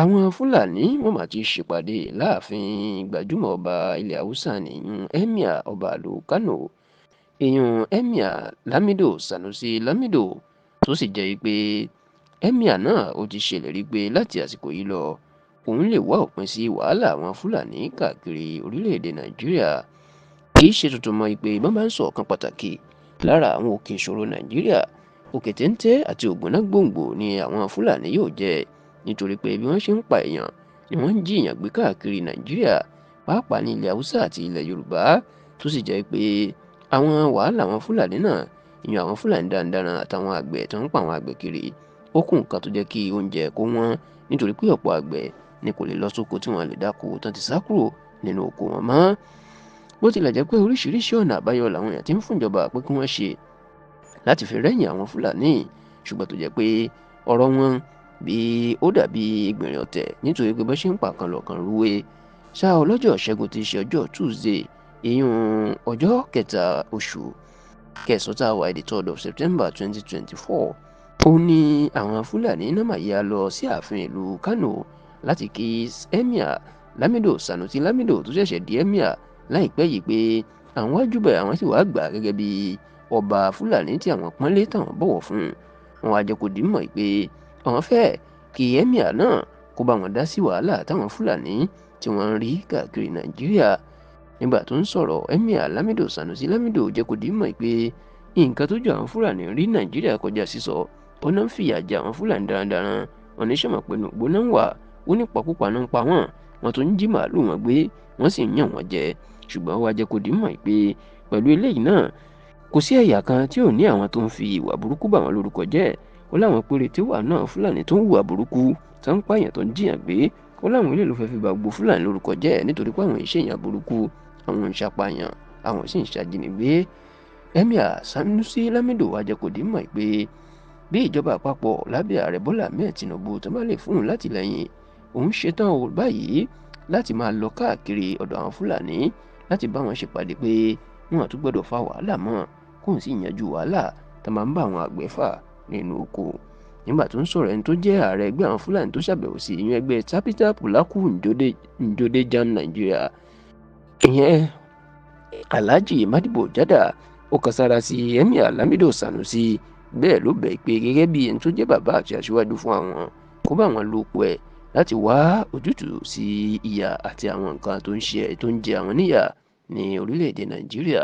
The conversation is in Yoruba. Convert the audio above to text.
Àwọn Fúlàní wọ́n mà ti ṣèpàdé láàfin gbajúmọ̀ ọba ilẹ̀ Haúsá nìyún Emir ọba ìlú Kánò, ìyún Emir Lamido Sanusi Lamido, tó sì jẹ́ pé Emir náà ó ti ṣèlérí pé láti àsìkò yìí lọ òun lè wá òpin sí wàhálà àwọn Fúlàní káàkiri orílẹ̀-èdè Nàìjíríà. Kì í ṣe tuntun mọ́ pé bọ́n bá ń sọ ọ̀kan pàtàkì lára àwọn òkè ìṣòro Nàìjíríà, òkè téńté àti ògúnná gbòǹgbò ni àwọn Fúlàní yóò jẹ́, nítorí pé bí wọ́n ṣe ń pa èèyàn ni wọ́n ń jí èèyàn gbé káàkiri Nàìjíríà, pàápàá ní ilẹ̀ Haúsá àti ilẹ̀ Yorùbá, tó sì jẹ́ pé àwọn wàhálà àwọn Fúlàní náà, ìyẹn àwọn Fúlàní darandaran àtàwọn àgbẹ̀ tó ń pa àwọn àgbẹ̀ kiri, ó kún nǹkan tó jẹ́ kí oúnjẹ kó wọ́n, nítorí pé ọ̀pọ̀ àgbẹ̀ ni kò lè lọ sóko tí wọ́n lè dáko tán ti sá kúrò nínú oko wọn mọ́. Bó tilẹ̀ jẹ́ pé oríṣiríṣi ọ̀nà àbáyọ làwọn èèyàn ti ń fúnjọba pé kí wọ́n ṣe láti fi rẹ́yìn àwọn Fúlàní, ṣùgbọ́n tó jẹ́ pé ọ̀rọ̀ wọn bí ó dàbí ìgbìnrin ọ̀tẹ̀, nítorí pé bó ṣe ń pa kan lọ̀kan rúwé. Ṣá ọlọ́jọ́ Ṣẹ́gun ti ṣe ọjọ́ Tuesday, ìyún ọjọ́ kẹta oṣù kẹsàn-án tá a wà, the 3rd of September 2024, ó ní àwọn Fúlàní náà máa yá lọ sí ààfin ìlú Kánò láti kí Emir Lamido Sanusi Lamido tó ṣẹ̀ṣẹ̀ di Emir láìpẹ́ yìí pé àwọn wá júbà, àwọn sì wá gbà gẹ́gẹ́ bí ọba Fúlàní tí àwọn pọ́nlé táwọn bọ̀wọ̀ fún. Wọn wá jẹ́ kó di mọ̀ pé àwọn fẹ́ kí Emir náà kó bá wọn dá sí wàhálà táwọn Fúlàní tí wọ́n ń rí káàkiri Nàìjíríà. Nígbà tó ń sọ̀rọ̀, Emir Lamido Sanusi Lamido jẹ́ kó di mọ̀ pé nǹkan tó jọ àwọn Fúlàní rí Nàìjíríà kọjá sísọ. Ó náà ń fìyà jẹ àwọn Fúlàní darandaran, wọn ní sọ̀mọ̀ pé nùgbó náà ń wà, ó ní pakúpa náà ń pa wọ́n, wọ́n tún ń jí màálù wọn gbé, wọ́n sì ń yàn wọ́n jẹ. Ṣùgbọ́n wá jẹ́ kó di mọ̀ pé pẹ̀lú eléyìí náà, kò sí ẹ̀yà kan tí ò ní àwọn tó ń fi ìwà burúkú bà wọ́n lórúkọ jẹ́. Ó láwọn péréte wà náà Fúlàní tó ń hùwà burúkú, tó ń pààyàn, tó ń jiyàn gbé. Ó láwọn eléyìí ló fẹ́ fi bà gbogbo Fúlàní lórúkọ jẹ́, nítorí pé àwọn ìṣe èèyàn burúkú, àwọn ń ṣapàyàn, àwọn sì ń ṣàjínigbé. Emir Sanusi Lamido wá jẹ́ kó di mọ̀ pé bí ìjọba àpapọ̀ lábẹ́ ààrẹ Bọ́lá Ahmed Tinubu tó bá lè fún un látìlẹ́yìn, òun ṣetán o báyìí láti máa lọ káàkiri ọ̀dọ̀ àwọn Fúlàní láti bá wọn ṣèpàdé pé wọn àtún gbọ́dọ̀ fa wàhálà mọ́, kóun sì yanjú wàhálà tá máa ń bá àwọn àgbẹ̀ fà nínú oko. Nígbà tó ń sọ̀rọ̀, ẹni tó jẹ́ ààrẹ ẹgbẹ́ àwọn Fúlàní tó ṣàbẹ̀wò sí ìyún ẹgbẹ́ Tapita Pulaku Njode Jam Nigeria, ìyẹn Alhaji Madibo Jada, ó kan sára sí Emir Lamido Sanusi, bẹ́ẹ̀ ló bẹ̀ pé gẹ́gẹ́ bí ẹni tó jẹ́ bàbá àti aṣíwájú fún àwọn, kó bá wọn lo ipò ẹ̀ láti wá ojútùú sí ìyà àti àwọn nǹkan tó ń ṣe tó ń jẹ àwọn níyà ní orílẹ̀-èdè Nàìjíríà.